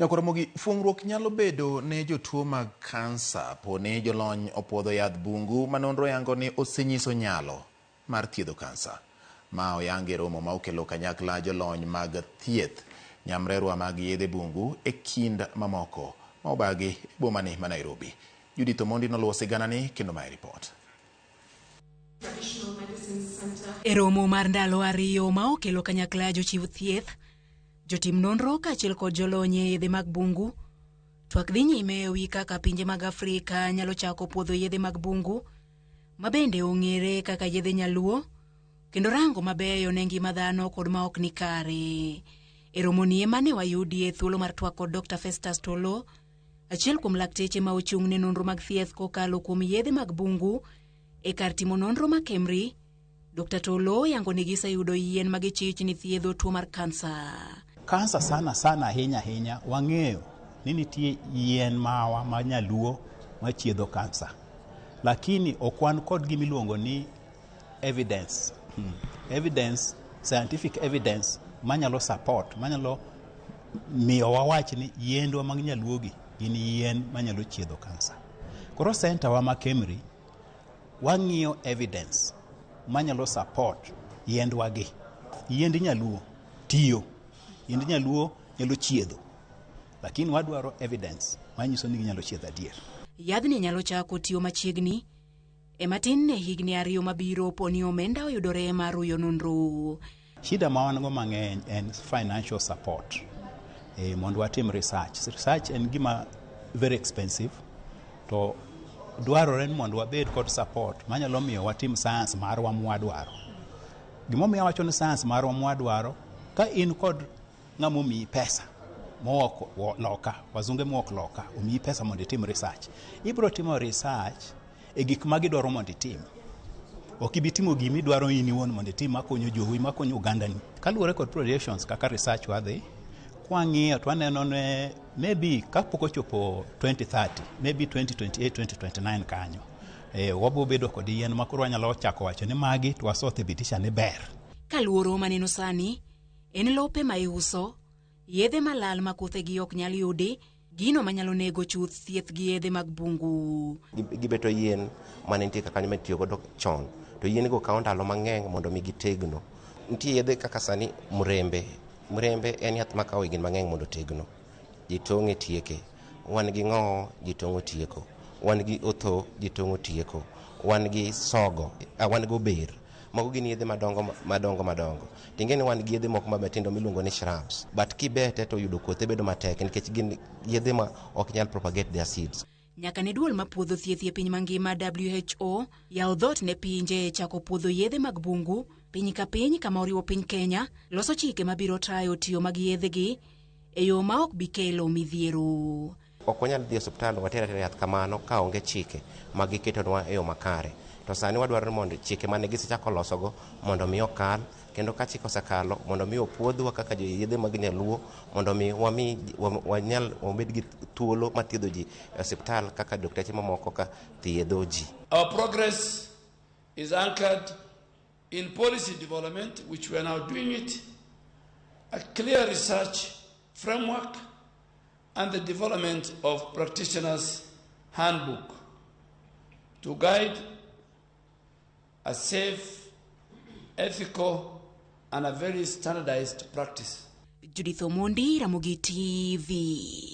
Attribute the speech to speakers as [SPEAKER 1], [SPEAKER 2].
[SPEAKER 1] Nyakwar fuong'ruok nyalo bedo ne jotuo mag kansa po ni jolony opuodho yadh bungu ma nonro yango ni osenyiso nyalo mar thiedho kansa. Ma oyangi e romo ma okelo kanyakla jolony mag thieth, nyamrerwa mag yedhe bungu e kind mamoko ma obagi e bomani ma Nairobi. Judith Omondi noluwo siganani kendo mae ripot.
[SPEAKER 2] E romo mar ndalo 2 ma okelo kanyakla jochiw thieth, jotim nonro kaachiel kod jolony e yedhe mag bungu, twak dhi nyime ewi kaka pinje mag Afrika nyalo chako puodho yedhe mag bungu, ma bende ong'ere kaka yedhe nyaluo, kendo rango mabeyo ne ngima dhano kod ma ok ni kare. E romoni ema ne wayudie thuolo mar twak kod Dr. Festus Tolo, achiel kuom lakteche ma ochung' ne nonro mag thieth kokalo kuom yedhe mag bungu e kar timo nonro ma KEMRI. Dr. Tolo yango ni giseyudo yien ma gichich ni thiedho tuo mar kansa.
[SPEAKER 3] Kansa sana sana ahinya ahinya wang'eyo ni nitie yien mawa ma nyaluo machiedho kansa, lakini ok wan kod gima iluongo ni evidence. Evidence, scientific evidence manyalo support, manyalo miyo wawach ni yiendwa mag nyaluogi gin yien manyalo chiedho kansa. Koro center wa ma KEMRI wang'iyo evidence manyalo support yiendwa gi. Yiend nyaluo tiyo, yiend nyaluo nyalo chiedho, lakini wadwaro evidence manyiso ni ginyalo chiedho adier.
[SPEAKER 2] Yadhni nyalo chako tiyo machiegni e matin ne higni 2 mabiro po ni omenda oyudore mar ruyo nonro.
[SPEAKER 3] Shida ma wan go mang'eny en financial support mondo watim research. Research en gima very expensive, to dwarore ni mondo wabed kod support manyalo miyo watim science marwa mwadwaro. Gimomiyo awacho ni science marwa mwadwaro, ka in kod ng'ama omiyi pesa mowuok loka, wazunge mowuok loka omiyi pesa mondo itim research, ibiro timo research e gik ma gidwaro mondo itim. Ok ibi timo gima idwaro in iwuon mondo itim makonyo jowi, makonyo ogandani. Kaluwore kod projections kaka research wadhi, kwang'iyo to waneno ne maybe kapok ochopo 2030, maybe 2028, 2029 kanyo, wabiro bedo kod yien ma koro wanyalo chako wacho ni magi to wasethibitisha ni ber.
[SPEAKER 2] Ka luoro maneno sani en lope ma iuso, yedhe malal ma kothegi ok nyal yudi, gino manyalo nego chuth thieth gi yedhe mag bungu.
[SPEAKER 4] Gibeto yien mane nitie kaka kanyo mitiyo godo chon, to yien go kawo ndalo mang'eny mondo mi gitegno. Nitie yedhe kaka sani mrembe. Mrembe en yath makawo higni mang'eny mondo otegno. Ji tong'e tieke. Wan gi ng'owo, ji tong'o tieko. Wan gi otho, ji tong'o tieko. Wan gi sogo, wan gi ober. Mago gin yedhe madongo madongo madongo. Ting'e ni wan gi yedhe moko matindo miluongo ni shrubs. But kibete to yudo kothe bedo matek nikech gin yedhe ma ok nyal propagate their seeds.
[SPEAKER 2] Nyaka ne duol mapuodho thieth e piny mangima WHO yawo dhoot ne pinje chako puodho yedhe mag bungu piny ka piny kama oriwo piny Kenya loso chike mabiro tayo tiyo mag yedhegi e yo ma ok bi kelo midhiero.
[SPEAKER 4] Ok wanyal dhi e osiptal water atera yath kamano ka onge chike ma giketonwa e yo makare. To sani wadwaro ni mondo chike mane gisechako losogo mondo mi okal, kendo ka chik osekalo mondo mi opuodhwa kaka yedhe mag nyaluo mondo mi wami wanyal wabed gi thuolo mar thiedho ji e osiptal kaka dokteche mamoko ka thiedho ji.
[SPEAKER 5] Our progress is anchored in policy development, which we are now doing it, a clear research framework, and the development of practitioners' handbook to guide a safe, ethical, and a very standardized practice.
[SPEAKER 2] Judith Omondi, Ramogi TV.